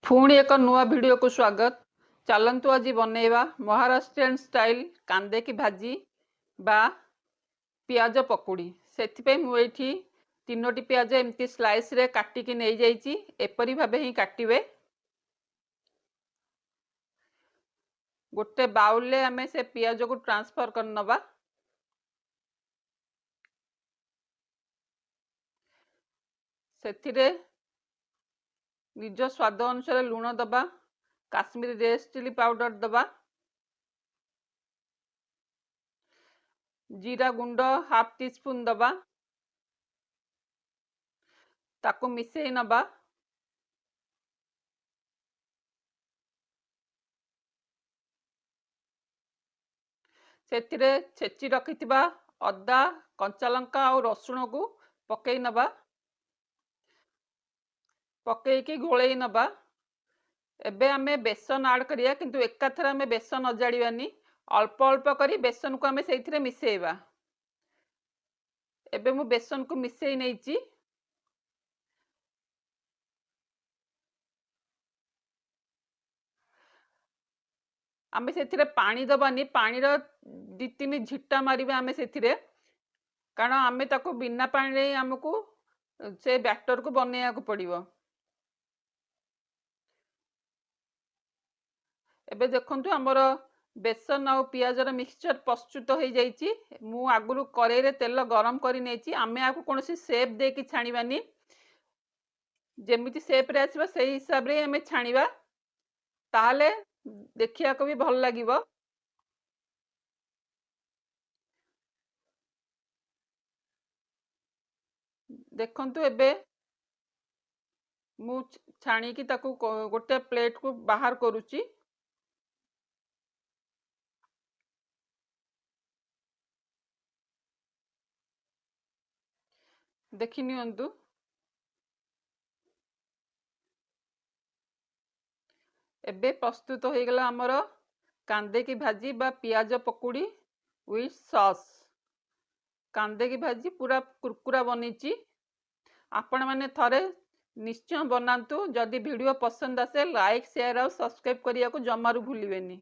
ପୁଣି ଏକ ନୂଆ ଭିଡ଼ିଓକୁ ସ୍ୱାଗତ। ଚାଲନ୍ତୁ ଆଜି ବନେଇବା ମହାରାଷ୍ଟ୍ରିଆନ୍ ଷ୍ଟାଇଲ୍ କାନ୍ଦେ କି ଭାଜି ବା ପିଆଜ ପକୁଡ଼ି। ସେଥିପାଇଁ ମୁଁ ଏଇଠି 3ଟି ପିଆଜ ଏମିତି ସ୍ଲାଇସ୍ରେ କାଟିକି ନେଇଯାଇଛି। ଏପରି ଭାବେ ହିଁ କାଟିବେ। ଗୋଟେ ବାଉଲରେ ଆମେ ସେ ପିଆଜକୁ ଟ୍ରାନ୍ସଫର୍ କରିନେବା। ସେଥିରେ ନିଜ ସ୍ୱାଦ ଅନୁସାରେ ଲୁଣ ଦେବା, କାଶ୍ମୀରୀ ରେଡ୍ ଚିଲି ପାଉଡ଼ର ଦେବା, ଜିରା ଗୁଣ୍ଡ ହାଫ୍ ଟି ସ୍ପୁନ୍ ଦେବା, ତାକୁ ମିଶେଇ ନେବା। ସେଥିରେ ଛେଚି ରଖିଥିବା ଅଦା, କଞ୍ଚା ଲଙ୍କା ଆଉ ରସୁଣକୁ ପକେଇ ନେବା, ପକେଇକି ଗୋଳେଇ ନେବା। ଏବେ ଆମେ ବେସନ ଆଡ଼୍ କରିବା, କିନ୍ତୁ ଏକାଥରେ ଆମେ ବେସନ ଅଜାଡ଼ିବାନି, ଅଳ୍ପ ଅଳ୍ପ କରି ବେସନକୁ ଆମେ ସେଇଥିରେ ମିଶେଇବା। ଏବେ ମୁଁ ବେସନକୁ ମିଶେଇ ନେଇଛି। ଆମେ ସେଥିରେ ପାଣି ଦେବାନି, ପାଣିର 2-3 ଝିଟା ମାରିବା ଆମେ ସେଥିରେ, କାରଣ ଆମେ ତାକୁ ବିନା ପାଣିରେ ହିଁ ଆମକୁ ସେ ବ୍ୟାଟରକୁ ବନେଇବାକୁ ପଡ଼ିବ। ଏବେ ଦେଖନ୍ତୁ ଆମର ବେସନ ଆଉ ପିଆଜର ମିକ୍ସଚର ପ୍ରସ୍ତୁତ ହୋଇଯାଇଛି। ମୁଁ ଆଗରୁ କରେଇରେ ତେଲ ଗରମ କରି ନେଇଛି। ଆମେ ଆକୁ କୌଣସି ସେପ୍ ଦେଇକି ଛାଣିବାନି, ଯେମିତି ସେପ୍ରେ ଆସିବ ସେଇ ହିସାବରେ ହିଁ ଆମେ ଛାଣିବା, ତାହେଲେ ଦେଖିବାକୁ ବି ଭଲ ଲାଗିବ। ଦେଖନ୍ତୁ ଏବେ ମୁଁ ଛାଣିକି ତାକୁ ଗୋଟେ ପ୍ଲେଟକୁ ବାହାର କରୁଛି। ଦେଖି ନିଅନ୍ତୁ। ଏବେ ପ୍ରସ୍ତୁତ ହୋଇଗଲା ଆମର କାନ୍ଦେ କି ଭାଜି ବା ପିଆଜ ପକୁଡ଼ି ୱିଥ୍ ସସ୍। କାନ୍ଦେ କି ଭାଜି ପୁରା କୁରକୁରା ବନିଛି। ଆପଣମାନେ ଥରେ ନିଶ୍ଚୟ ବନାନ୍ତୁ। ଯଦି ଭିଡ଼ିଓ ପସନ୍ଦ ଆସେ ଲାଇକ୍, ସେୟାର ଆଉ ସବସ୍କ୍ରାଇବ୍ କରିବାକୁ ଜମାରୁ ଭୁଲିବେନି।